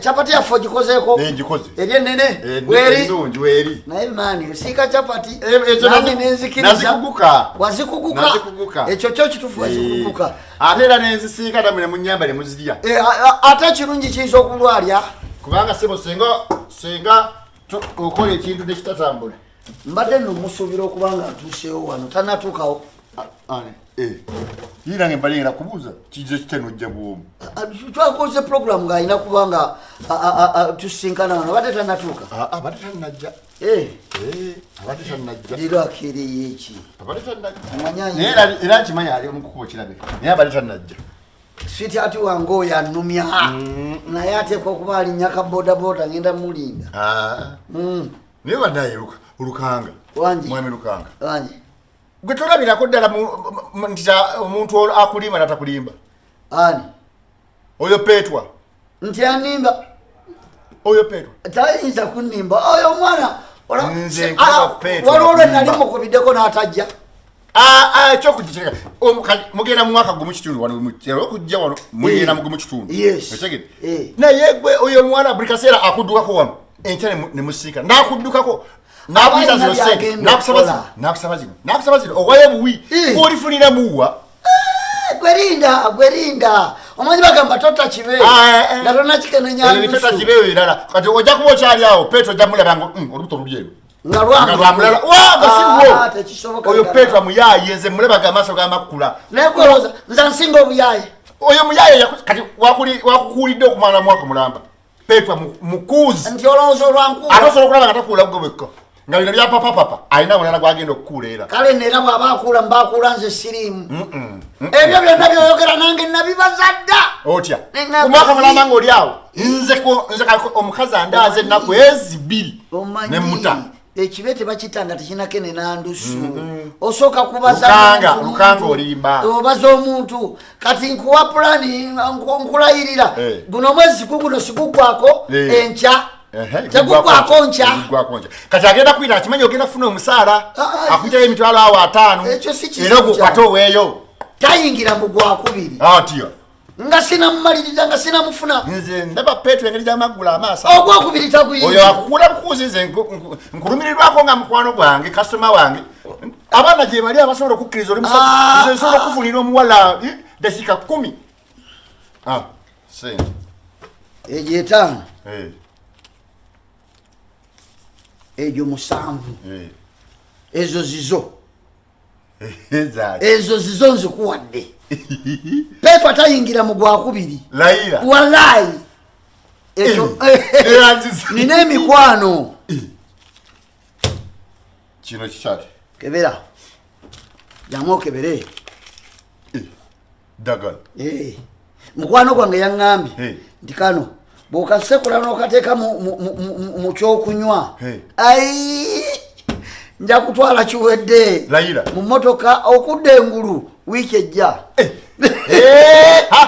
Chapati yaffe ogikozeeko? Ngikoze. Eri ennene weri? Ennungi weri. Naye maani osiika chapati Ezo nange nenzikiriza. Nazikuguka. Wazikuguka? Nazikuguka. Ekyo kyo kituufu, wazikuguka. Ate era nenzisiika namwe ne munyamba ne muzirya. Ate ekirungi kiyinza okulwalya. Kubanga sebo senga okola ekintu nekitatambula. Mbadde nno musuubira okuba nga atuuseewo wano, tannatuukawo. Ye nange mbalengera kubuuza kize kitya nojja bwomu. Twakoze program ng'alina kuba nga tusinkana wano, abadde tannatuuka. Abadde tannajja. Abadde tannajja. Leero akeereyo eki? Abadde tannajja. Omanyi Naye era nkimanyi ali omu kukubo kirabika, naye abadde tannajja. Sweetheart wange oyo annumya, naye ateekwa okuba alinnya ka bodaboda, ngenda mulinda. Naye bannaye Lukanga. Wangi. Mwami Lukanga. Wangi. Gwe tolabirako ddala nti omuntu akulimba n'atakulimba? Ani? Oyo Petwa. Nti animba? Oyo Petwa. Tayinza kunnimba oyo omwana. Nze nkuba Petwa Waliwo lwe nali nakulimba. mukubiddeko n'atajja. Ekyokujja kireka, mugenda mu mwaka gumu kitundu wano, okujja wano mugenda mu gumu kitundu. Okitegedde? Naye gwe oyo omuwala buli kaseera akuddukako wano enkya ne musiika n'akuddukako n'akuyita Abalina zino sente, byagenda n'akusaba okukola. zino, n'akusaba zino, n'akusaba zino, owayo buwi olifunira muwa. Gwerinda, gwerinda, omanyi bagamba tota kibe nga tonakikenenya. Ebyo bitota kibeeyo birala. Kati ojja kuba okyali awo, Petro ojja mulaba nga olubuto luli eno. Nga lwa Nga lwa mulala. Wa, nga si lwo. Tekisoboka. Oyo Petro muyaaye, nze mulabaga amaaso g'amakula. Naye gwolowooza nze nsinga obuyaye? Oyo muyaaye kati wakukuulidde okumala mwaka mulamba. Petro mukuuzi. Nti olowooza olwankuula? Ate osobola okulaba nga takuula gwe wekka, nga bino bya papapapa alina mulala gwagenda okukuula era. Kale neera bw'aba akuula mbakuula nze siriimu. Ebyo byonna byoyogera nange nabibaza dda. Otya? Nenga- Ku mwaka mulamba ng'oli awo, nze omukazi andaaze ennaku ezi 2 Omanyi ne muta. Ekibe tebakita nga tekinakene ndusu. Osooka kubaza Lukanga, muntu, Lukanga muntu. olimba. Obaza omuntu. Kati nkuwa pulani, nkulayirira. Guno omwezi guguno sigugwako enkya. Teguggwako nkya. Guggwako nkya. Kati agenda kuyita akimanyi ogenda kufuna omusaala. Akuyitayo emitwalo awo 50. Ekyo si kizibu Era ogukwate kyange. oweeyo. Tayingira mu gwakubiri. Atyo. Nga sinamumaliriza, nga sinamufuna. Nze ndaba Petro engeri gy'amaggula amaaso. Ogwokubiri taguyingira. Oyo akukuula bukuuzi, nze nkulumirirwako nga mukwano gwange, kasitoma wange. Abaana gye bali abasobola okukkiriza oli musajja. Nze nsobola okufunira omuwala, dakiika 10. Sente. Egyo 5. Egyo 7. Ezo zizo. Ezaaki? Ezo zizo nzikuwadde. Petro atayingira mu gwakubiri. Layira. Wallahi. Ekyo nina emikwano. Kino kikyali. Kebera. Jangu okebere. Ddagala. Mukwano gwange yaŋŋambye nti kano bw'okasekula n'okateeka mu kyokunywa. Ai, nja kutwala kiwedde. Layira. Mu mmotoka okudda engulu wiiki ejja.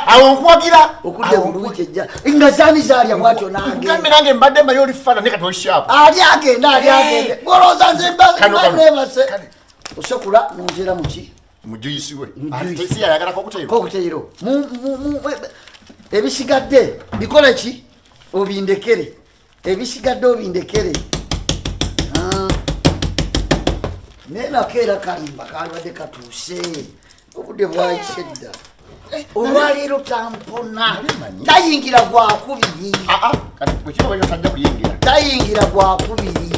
Awo nkuwagira. Okudda engulu wiiki ejja. Nga zaani zaalya bw'atyo nange. Nkugambe nange mbadde mbayo oli fana, naye kati oli sharp. Ali agenda, ali agenda. Gw'olowooza nze Kano, mba kano. neebase. Kano. Osekula n'onteera mu ki? Mu juice we. Mu Ate juice. si yayagala cocktail. Cocktail. Ebisigadde bikole ki? Obindekere. Ebisigadde obindekere. Naye nako era kalimba kalibadde katuuse. Obudde bwayise dda. Olwaleero tampona. Nabimanyi. Tayingira gwakubiri. Kati bwe kiba bwe tajja kuyingira. Tayingira gwakubiri.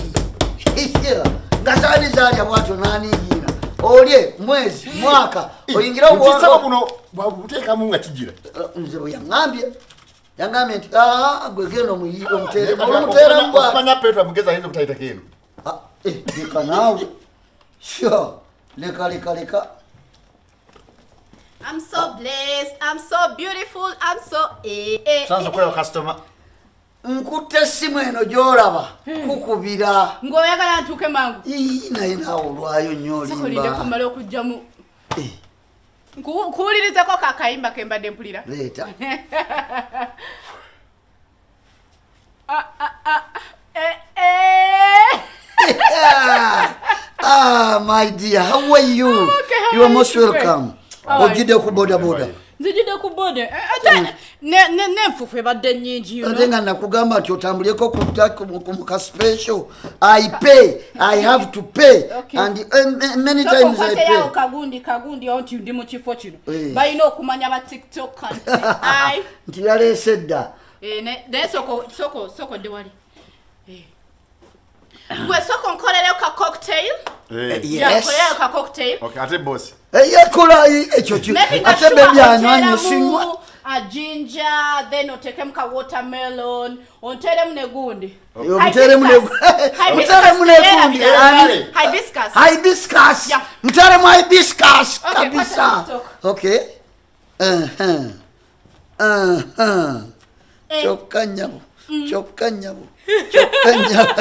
Nga zaali zaalya bw'atyo n'aniigiina. Olye mwezi mwaka oyingira Nti buno bwabuteekamu nga kigira. Nze bwe yaŋŋambye, yaŋŋambye nti, gwe genda omuteere, olumuteeramu bw'ati. Okumanya Petro amugezi ayinza obutayitako eno. Leka naawe. Sure. Leka, leka, leka. I'm so blessed. I'm so beautiful. I'm so Sanza okulaba customer. Nkutte essimu eno gy'olaba kukubira. Ng'oyagala ntuuke mangu. Ii, naye naawe olwayo nnyo Sikulinde olimba. kumala okugyamu. Nkuwulirizako ka kayimba ke mbadde mpulira. Leeta. My dear, how are you? Okay, how You are are most you today? welcome. How are you? Ojjidde ku boda boda. Nzijidde ku boda. Good. Ate n'enfufu ebadde nnyingi, you Ate know. nga nakugamba nti otambuleko ku ka special. I pay, I have to pay. Okay. And many times I Soko pay. Kagundi kagundi nti ndi mu kifo kino. Eh. Balina okumanya ba TikTok nti I Nti yaleese dda. Eh, naye soko soko soko dde wali. Eh. Gwe soko nkolereyo ka cocktail. Eh. Yeah, Yes. nkolereyo ka cocktail. Okay, ate boss. Yekola ekyo ki Maybe nga ate sure bebi anywa oteeramu sinywa. a ginger, then oteekemu ka watermelon, onteeremu ne gundi. Omuteeremu ne muteeremu ne gundi. Ani? Hibiscus. Hibiscus. Yeah. Muteeremu hibiscus Okay, kabisa. kwata TikTok. Okay. Eh. Kyokka nnyabo. Kyokka nnyabo. Kyokka nnyabo.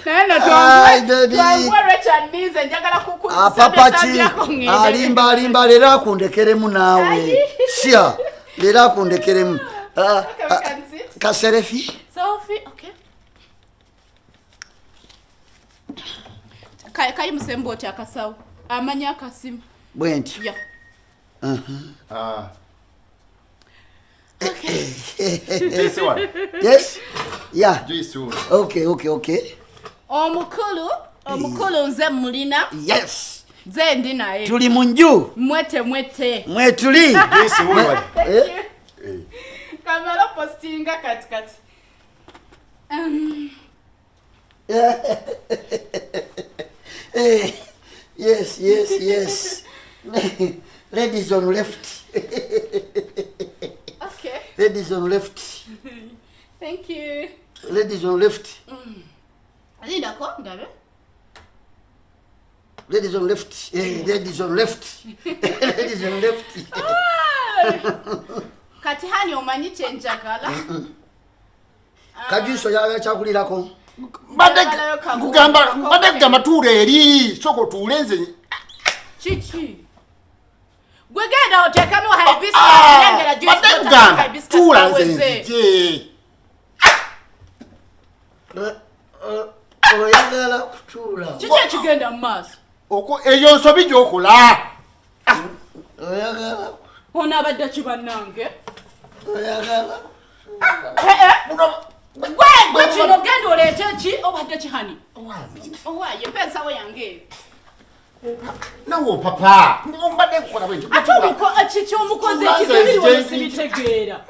Naye no Ai, baby. twanguwe Richard Ninze, njagala Apapaki alimba alimba, leero akundekeremu naawe. Sya leero akundekeremu. Ah, Okay, we ah, can sit. Kaserefi. Selfie, okay. Kayimusemba otya akasawo amanyi akasimu? Bwe ntyo. Yeah. Ah. Okay. Joyce wano. Yes, yeah. Joyce wuno. Okay. Omukulu, omukulu nze mulina. Yes. Nze ndi naye. Tuli mu nju. Mwete mwete. Mwetuli. Joyce wuno wano. Eh? Eh. Kamala postinga kati kati. Eh, yes. Ladies on left. Okay. Ladies on left. Thank you. Ladies on left. Lindako ndabe. Ladies on left. Eh, ladies on left. Ladies on left. Kati hani omanyi kyenjagala. Kajuiso yagala kyakulirako. Mbadde Njagalayo kagundi, nkugamba, cocktail. mbadde kugamba tuula eri, sooka otuule nze. Kiki? Gwe genda oteekemu hibiscus, Ah, lengera juice mbadde oteekemu nkugamba hibiscus tuula nze kaweze. nzije. Oyagala kutuula. Kiki ekigenda mu maaso? Eyo nsobi gy'okola. Oyagala Ono abadde ki bannange? Oyagala. Eh, eh. Gwe gwe kino genda oleete ki? Obadde ki hani? Owaaye mpa ensawo yange eyo. Nawe papa, mbadde nkukola bwe nti. Ate kiki omukozi Tuula nze ekizibiri wano nzije. sibitegeera.